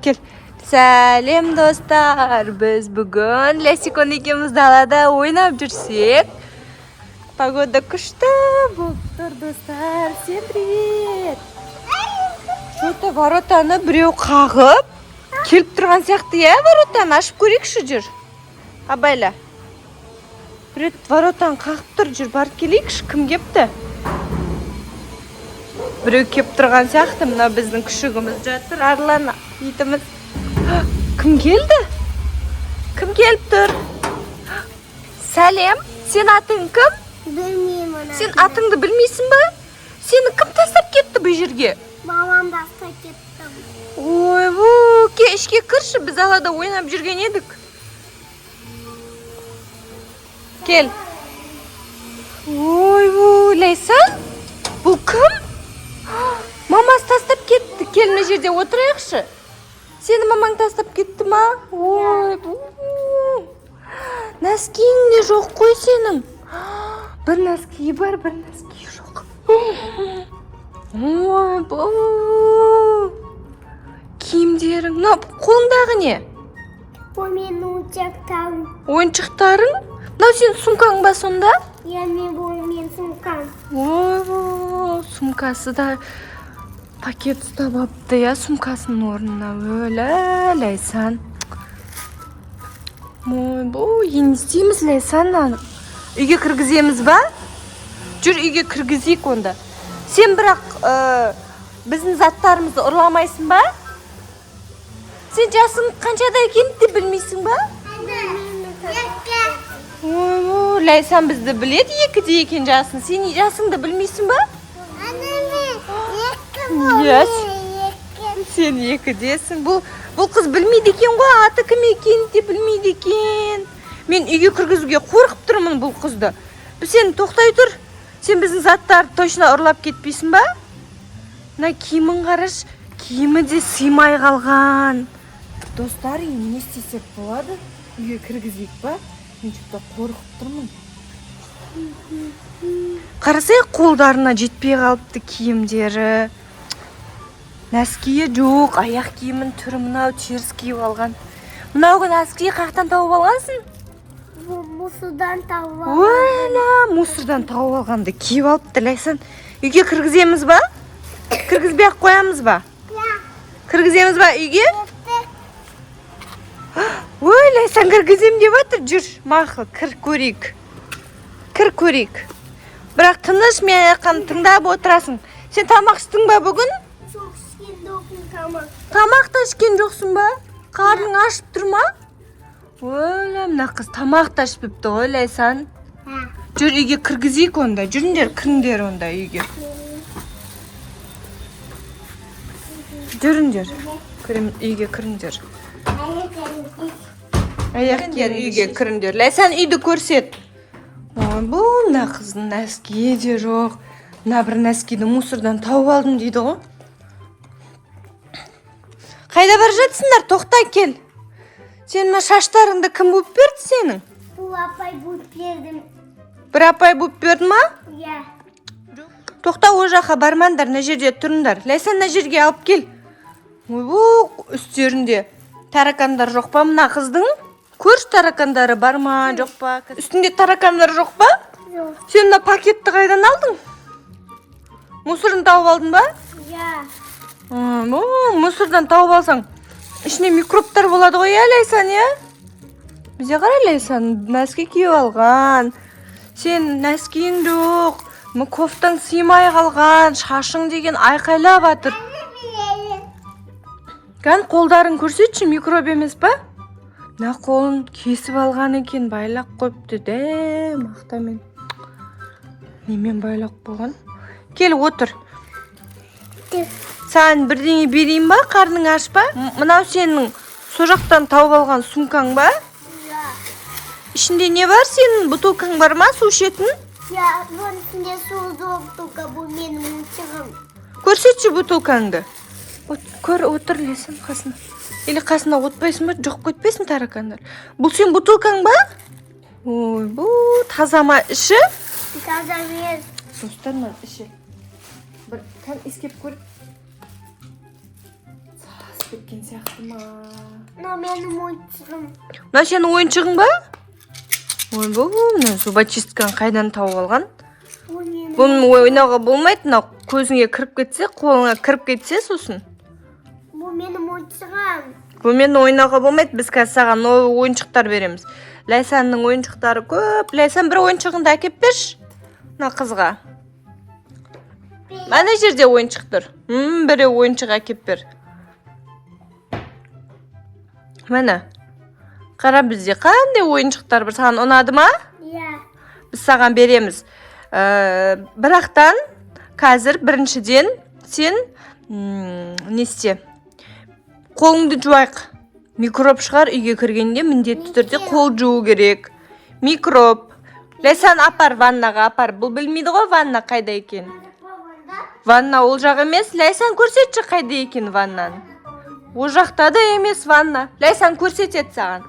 Кел. Сәлем, достар! Біз бүгін Лясикон екеуміз далада ойнап жүрсек. Погода күшті болып тұр, достар. Всем привет! Что-то воротаны біреу қағып, келіп тұрған сияқты, иә, воротаны ашып көрейікші, жүр. Абайла. Біреу воротаны қағып тұр, жүр, барып келейікші, кім кепті? Біреу кеп тұрған сияқты, мына біздің күшігіміз жатыр, Арлан итіміз. Кім келді? Кім келіп тұр? Сәлем, сен атың кім? Білмеймін. Сен атыңды білмейсің ба? Сені кім тастап кетті бұл жерге? Мамам тастап кетті. Ойбу, ке, ішке кірші, біз далада ойнап жүрген едік. Кел. Ойбу, Ләйсан? Бұл кім? Мамасы тастап кетті. Кел, мына жерде отырайықшы. Сені мамаң тастап кетті ма? Ойбу. Носкиің де жоқ қой сенің. Бір носки бар, бір носки жоқ. Ойбу. Киімдерің. Мына қолыңдағы не? Ол менің ойыншықтарым. Ойыншықтарың? Мынау сенің сумкаң ба сонда? Иә, мен бұл менің сумкам. Ойбу, сумкасы да пакет ұстап алыпты, иә, сумкасының орнына. Өлә, Ләйсан. Ойбу, енді не істейміз, Ләйсан, мынаны? Үйге кіргіземіз ба? Жүр, үйге кіргізейік онда. Сен бірақ біздің заттарымызды ұрламайсың ба? Сен жасың қаншада екенін де білмейсің ба? Екі. Ойбу, Ләйсан бізді біледі, 2-де екен жасын. Сен жасыңды білмейсің ба? Анаме, екі. Иә. Екі. Сен 2-десің. Бұл қыз білмейді екен ғой, аты кім екенін де білмейді екен. Мен үйге кіргізуге қорқып тұрмын бұл қызды. Сен тоқтай тұр. Сен біздің заттарды точно ұрлап кетпейсің ба? Мына киімін қараш, киімі де сыймай қалған. Достар, енді не істесек болады? Үйге кіргізейік па? Мен что-то қорқып тұрмын. Қарасай, қолдарына жетпей қалыпты киімдері. Носкиі жоқ, аяқ киімін түрі мынау, теріс киіп алған. Мынау носки қаяқтан тауып алғансың? Бұл мусордан тауып алдым. Өлә, мусордан тауып алғанды киіп алыпты Ләйсан. Үйге кіргіземіз ба? Кіргізбей ақ қоямыз ба? Иә. Кіргіземіз ба үйге? Кеттік. Ой, Ләйсан кіргізем деп жатыр. Жүр, мақұл, кір көрейік. Кір көрейік. Бірақ тыныш, мен айтқанымды тыңдап отырасың. Сен тамақ іштің ба бүгін? Жоқ, ішкен жоқпын тамақ. Тамақ та ішкен жоқсың ба? Қарның ашып тұр ма? Өлә, мына қыз тамақ та ішпепті ғой, Ләйсан. Ха. Жүр, үйге кіргізейік онда. Жүріңдер, кіріңдер онда үйге. Жүріңдер. Кірем, үйге кіріңдер. Аяқ киім үйге кіріңдер. Ләйсан, үйді көрсет. Ой, бұл мына қыздың носкиі де жоқ. Мына бір носкиді мусордан тауып алдым дейді ғой. Қайда бара жатсыңдар? Тоқта, кел. Сен мына шаштарыңды кім буып берді сенің? Бұл апай буып бердім. Бір апай буып берді ма? Иә. Тоқта, ол жаққа бармаңдар, мына жерде тұрыңдар. Ләйсан, мына жерге алып кел. Ойбу, үстерінде таракандар жоқ па мына қыздың? Көрші, таракандары бар ма, жоқ па? Үстінде таракандар жоқ па? Жоқ. Сен мына пакетті қайдан алдың? Мусордан тауып алдың ба? Иә. О, мусордан тауып алсаң, ішінде микробтар болады ғой, иә, Ләйсан, иә? Бізде қара, Ләйсан носки киіп алған. Сен носкиің жоқ, кофтаң сыймай қалған, шашың деген айқайлап жатыр. Кән, қолдарың көрсетші, микроб емес па? Мына қолын кесіп алған екен, байлап қойыпты дә, мақтамен. Немен байлап қойған? Кел, отыр. Саған бірдеңе берейін ба, қарның аш па? Мынау сенің сол жақтан тауып алған сумкаң ба? Иә. Ішінде не бар сенің? Бутылкаң бар ма, су ішетін? Иә, бұның ішінде су жоқ, только бұл менің ойыншығым. Көрсетші бутылкаңды. Көр, отыр, Ләйсан, қасына. Или қасына отпайсың ба? Жоқ, кетпесін таракандар. Бұл сен бутылкаң ба? Ой, бұл таза ма іші? Таза емес. Достар, мына іші. Бір кән иіскеп көр. Кетіп кеткен сияқты ма? Мынау менің ойыншығым. Мынау сенің ойыншығың ба? Ойбой, мына зубочистканы қайдан тауып алған? Бұл менің. Бұны ойнауға болмайды, мынау көзіңе кіріп кетсе, қолыңа кіріп кетсе сосын. Бұл менің ойыншығым. Бұнымен ойнауға болмайды, біз қазір саған новый ойыншықтар береміз. Ләйсанның ойыншықтары көп. Ләйсан, бір ойыншығыңды әкеп берші мына қызға. Ана жерде ойыншық тұр. Біреу ойыншық әкеп бер. Міне. Қара, бізде қандай ойыншықтар бар. Саған ұнады ма? Иә. Біз саған береміз. Бірақтан қазір біріншіден сен не істе, қолыңды жуайық. Микроб шығар. Үйге кіргенде міндетті түрде қол жуу керек. Микроб. Ләйсан, апар, ваннаға апар. Бұл білмейді ғой ванна қайда екен. Ванна ол жақ емес. Ләйсан, көрсетші, қайда екен ваннаны. Ол жақта да емес ванна. Ләйсан көрсетеді саған.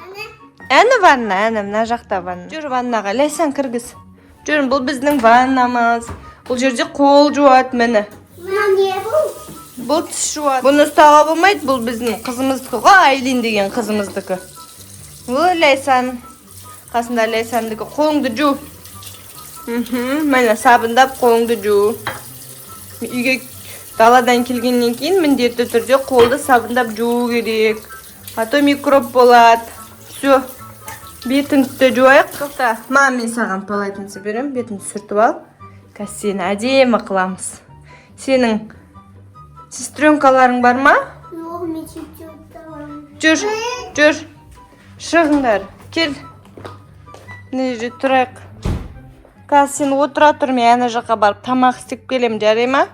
Әне. Әні ванна, әні мына жақта ванна. Жүр ваннаға, Ләйсан, кіргіз. Жүр, бұл біздің ваннамыз. Бұл жерде қол жуады, міне. Мынау не бұл? Бұл тіс жуады. Бұны ұстауға болмайды, бұл біздің қызымыздікі ғой, Айлин деген қызымыздікі. Бұл Ләйсан. Қасында Ләйсандікі. Қолыңды жу. Міне, сабындап қолыңды жу. Үйге даладан келгеннен кейін міндетті түрде қолды сабындап жуу керек. А то микроб болады. Все. Бетіңді де жуайық. Тоқта. Мам, мен саған полотенце беремін, бетіңді сүртіп ал. Қазір сені әдемі қыламыз. Сенің сестренкаларың бар ма? Жоқ, мен сөйтіп аламын. Жүр, жүр. Шығыңдар. Кел. Мына жерде тұрайық. Қазір сен отыра тұр, мен ана жаққа барып тамақ істеп келемін, жарай ма?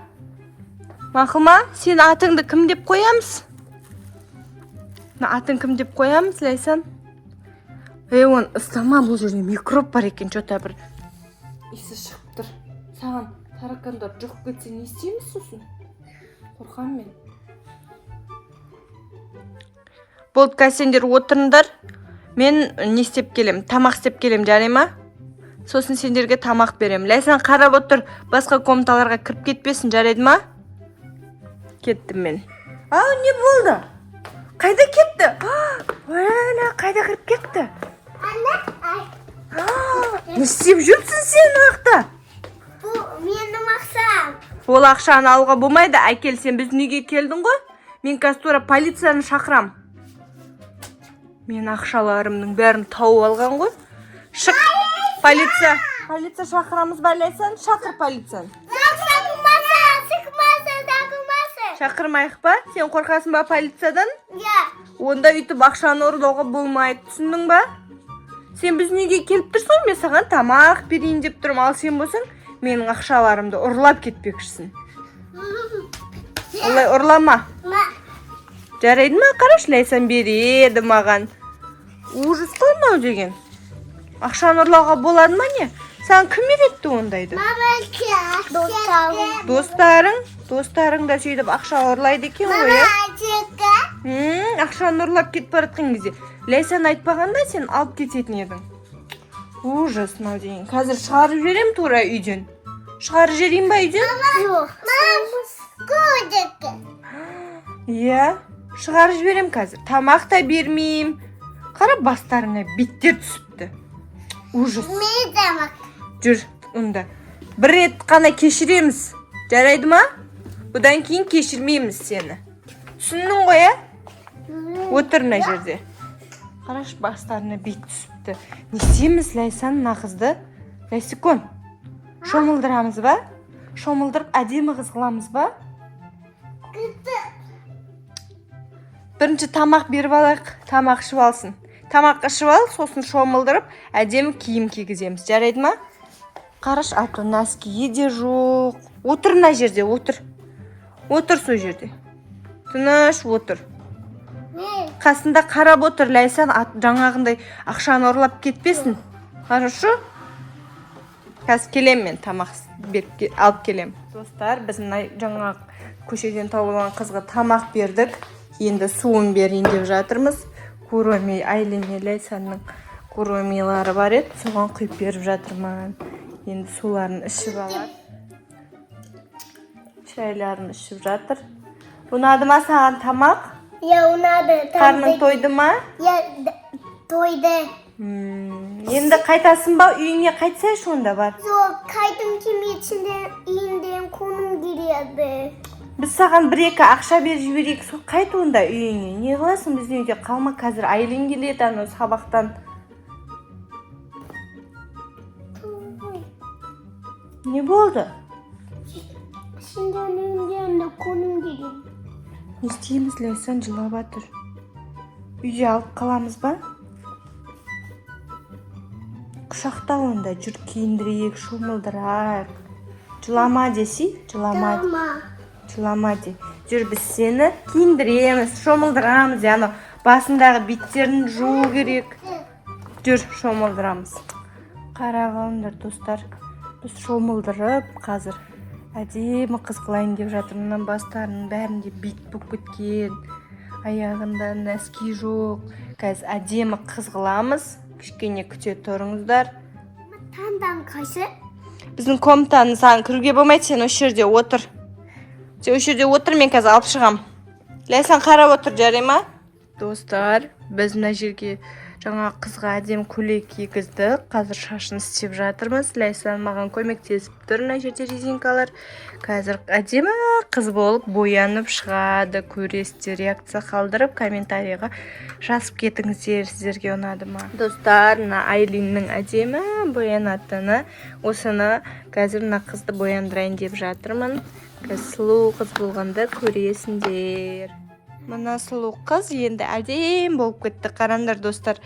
Мақұл ма? Сен атыңды кім деп қоямыз? Мына атын кім деп қоямыз, Ләйсан? Ей, оны ұстама, бұл жерде микроб бар екен, че-то бір иісі шығып тұр. Саған таракандар жұғып кетсе, не істейміз сосын? Қорқамын мен. Болды, қазір сендер отырыңдар. Мен не істеп келем, тамақ істеп келем, жарай ма? Сосын сендерге тамақ берем. Ләйсан, қарап отыр, басқа комнаталарға кіріп кетпесін, жарайды ма? Кеттім мен. Ау, не болды? Қайда кетті? Ой, қайда кіріп кетті? Ана, ай. Не істеп жүрсің сен ол жақта? Бұл менің ақшам. Ол ақшаны алуға болмайды. Әкел, сен біздің үйге келдің ғой. Мен қазір тура полицияны шақырам. Мен ақшаларымның бәрін тауып алған ғой. Шық. Полиция. Полиция шақырамыз ба, Ләйсан? Шақыр полицияны. Шақырмаса, шықмаса, шақырмаса. Шақырмайық па? Сен қорқасың ба полициядан? Иә. Онда өйтіп ақшаны ұрлауға болмайды. Түсіндің ба? Сен біздің үйге келіп тұрсың ғой, мен саған тамақ берейін деп тұрмын. Ал сен болсаң, менің ақшаларымды ұрлап кетпекшісің. Олай ұрлама. Ма. Жарайды ма? Қарашы, Ләйсан береді маған. Ужас қой мынау деген. Ақшаны ұрлауға болады ма, не? Саған кім үйретті ондайды? Мама, достарым. Достарың? Достарың да сөйтіп ақша ұрлайды екен ғой, иә? Мама, Ақшаны ұрлап кетіп бара жатқан кезде Ләйсан айтпағанда, сен алып кететін едің. Ужас мынау деген. Қазір шығарып жіберемін тура үйден. Шығарып жіберейін ба үйден? Жоқ. Мама, көдекі. Иә, шығарып жіберемін қазір. Тамақ та бермеймін. Қара, бастарыңа биттер түсіпті. Ужас. Мен тамақ. Жүр онда. Бір рет қана кешіреміз. Жарайды ма? Бұдан кейін кешірмейміз сені. Түсіндің ғой, иә? Отыр мына жерде. Қарашы, бастарына бит түсіпті. Не істейміз, Ләйсан, мына қызды? Ләйсікон, шомылдырамыз ба? Шомылдырып әдемі қыз қыламыз ба? Бірінші тамақ беріп алайық. Тамақ ішіп алсын. Тамақ ішіп ал, сосын шомылдырып әдемі киім кигіземіз, жарайды ма? Қарашы, а то носкиі де жоқ. Отыр мына жерде, отыр. Отыр сол жерде, тыныш отыр. Мен. Қасында қарап отыр, Ләйсан, жаңағындай ақшаны ұрлап кетпесін. Хорошо, қазір келемін мен, тамақ беріп алып келемін. Достар, біз мына жаңа көшеден тауып алған қызға тамақ бердік. Енді суын берейін деп жатырмыз. Куроми, Айлин мен Ләйсанның куромилары бар еді, соған құйып беріп жатырмын. Енді суларын ішіп алады, шайларын ішіп жатыр. Ұнады ма саған тамақ? Иә, ұнады. Қарның тойды ма? Иә, тойды. Енді қайтасың ба үйіңе? Қайтсайшы онда, бар. Жоқ, қайтым келмейді, ішінде үйімден қоным келеді. Біз саған бір екі ақша беріп жіберейік, сол қайт онда үйіңе. Не қыласың біздің үйде? Қалма, қазір Айлин келеді анау сабақтан. Той. Не болды? Ішінде үйімден де қоным келеді. Не істейміз? Ләйсан жылап жатыр. Үйде алып қаламыз ба? Құшақта онда, жүр, киіндірейік, шомылдырайық. Жылама десей, жылама. Тама. Жылама де. Жүр, біз сені киіндіреміз, шомылдырамыз. Анау басындағы биттерін жуу керек. Жүр, шомылдырамыз. Қарап алыңдар, достар, біз шомылдырып, қазір әдемі қыз қылайын деп жатырмын. Мына бастарының бәрінде бит болып кеткен, аяғында носки жоқ. Қазір әдемі қыз қыламыз, кішкене күте тұрыңыздар. Таңдан қайсы? Біздің комнатаны саған кіруге болмайды. Сен осы жерде отыр, сен осы жерде отыр, мен қазір алып шығамын. Ләйсан, қарап отыр, жарай ма? Достар, біз мына жерге жаңа қызға әдемі көйлек кигіздік, қазір шашын істеп жатырмыз. Ләйсан маған көмектесіп тұр. Мына жерде резинкалар. Қазір әдемі қыз болып боянып шығады, көресіздер. Реакция қалдырып, комментарийға жазып кетіңіздер, сіздерге ұнады ма? Достар, мына Айлиннің әдемі боянатыны. Осыны қазір мына қызды бояндырайын деп жатырмын. Қазір сұлу қыз болғанда көресіңдер. Мына сұлу қыз енді әдемі болып кетті, қараңдар, достар.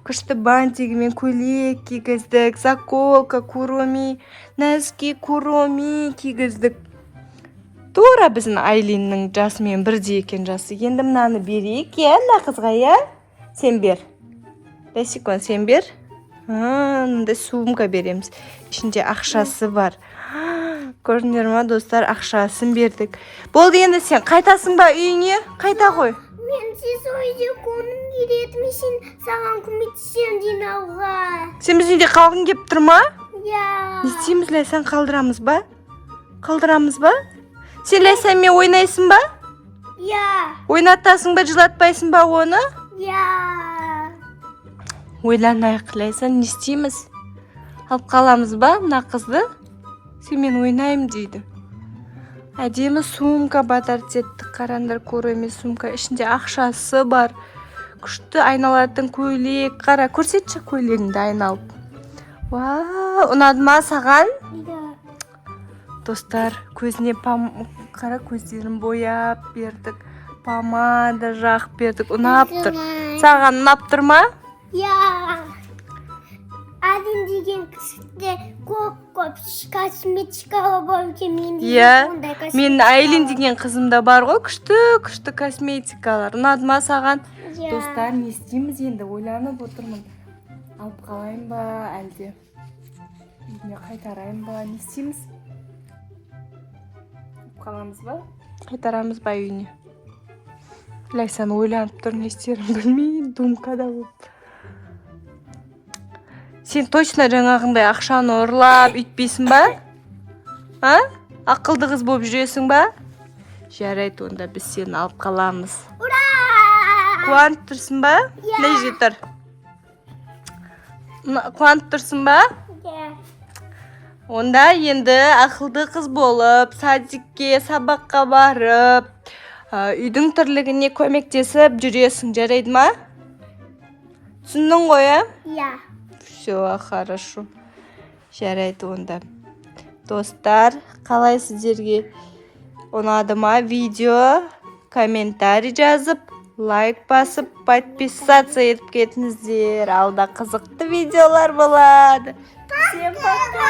Күшті бантигімен көйлек кигіздік, заколка Куроми, носки Куроми кигіздік. Тура біздің Айлиннің жасымен бірдей екен жасы. Енді мынаны берейік, иә, мына қызға, иә. Сен бер, Ләсикон, сен бер. Мындай сумка береміз, ішінде ақшасы бар. Көрдіңдер ма, достар? Ақшасын бердік, болды. Енді сен қайтасың ба үйіңе? Қайта ғой. Мен сіз үйде қоным келеді, мен сен саған көмектесемін жинауға. Сен біздің үйде қалғың келіп тұр ма? Иә. Не істейміз, Ләйсан? Қалдырамыз ба, қалдырамыз ба? Сен Ләйсанмен ойнайсың ба? Иә. Ойнатасың ба, жылатпайсың ба оны? Иә. Ойланайық. Ләйсан, не істейміз? Алып қаламыз ба мына қызды? Сенімен ойнаймын дейді. Әдемі сумка подарить еттік, қараңдар. Куроми сумка, ішінде ақшасы бар. Күшті айналатын көйлек. Қара, көрсетші көйлегіңді айналып. Вау, ұнады ма саған? Иә. Достар, көзіне қара, көздерін бояп бердік, помада жағып бердік. Ұнап тұр. Саған ұнап тұр ма? Иә. Айлин деген кісіде көп көп косметика бар екен, менде ондай косметика. Менің Айлин деген қызымда бар ғой күшті күшті косметикалар. Ұнады ма саған? Иә. Достар, не істейміз енді? Ойланып отырмын. Алып қалайын ба, әлде үйіне қайтарайын ба? Не істейміз? Алып қаламыз ба, қайтарамыз ба үйіне? Ләйсан ойланып тұр, не істерін білмей, думкада болып. Сен точно жаңағындай ақшаны ұрлап үйтпейсің ба, а? Ақылды қыз болып жүресің ба? Жарайды, онда біз сені алып қаламыз. Ура! Қуанып тұрсың ба? Иә. Мына жерде тұр. Қуанып тұрсың ба? Иә. Онда енді ақылды қыз болып, садикке, сабаққа барып, үйдің тірлігіне көмектесіп жүресің, жарайды ма? Түсіндің ғой, иә? Иә. Все хорошо, жарайды онда. Достар, қалай, сіздерге ұнады ма видео? Комментарий жазып, лайк басып, подписаться етіп кетіңіздер. Алда қызықты видеолар болады. Всем пока!